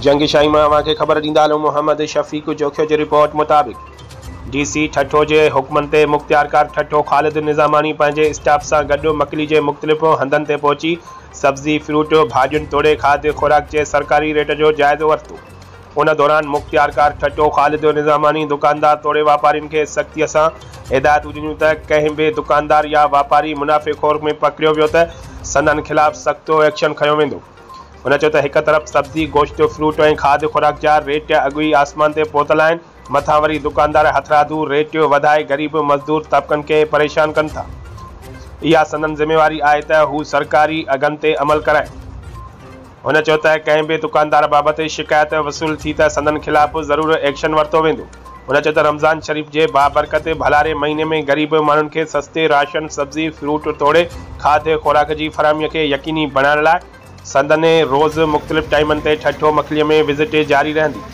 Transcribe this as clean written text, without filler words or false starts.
جنگشاهي مان اوهان کي خبر ڏيندا هلون محمد شفيق جوکيو جي رپورٽ مطابق ڊي سي ٺٽو جي حڪمن تي مختيارڪار ٺٽو خالد نظاماڻي پنهنجي اسٽاف سان گڏ مڪلي جي مختلف هنڌن تي پهچي سبزي، فروٽ، ڀاڄين توڙي کاڌ خوراڪ جي سرڪاري ريٽ جو جائزو ورتو. ان دوران مختيارڪار ٺٽو خالد نظاماڻي دڪاندار توڙي واپارين کي سختي سان هدايتون ڏنيون ته ڪنهن به دڪاندار يا واپاري منافعي خور ۾ پڪڙيو ويو ته سندن خلاف سخت ايڪشن کنيو ويندو. هن چيو ته هڪ طرف سبزي، گوشت، فروٽ ۽ کاڌ خوراڪ جا ريٽ اڳ ئي آسمان تي پهتل آهن، مٿان وري دڪاندار هٿرادو ريٽ وڌائي غريب مزدور طبقن کي پريشان ڪن ٿا. اها سندن ذميواري آهي ته هو سرڪاري اگهن تي عمل ڪرائين. هن چيو ته ڪنهن به دڪاندار بابت شڪايت وصول ٿي ته سندن خلاف ضرور ايڪشن ورتو ويندو. هن چيو ته رمضان شريف جي بابرڪت ڀلاري مهيني ۾ غريب ماڻهن کي سستي راشن، سبزي، فروٽ توڙي کاڌ خوراڪ جي فراهمي کي يقيني بڻائڻ لاء سندن روز مختلف ٽائيمن تي ٺٽو مڪليء ۾ وزٽ جاري رهندي.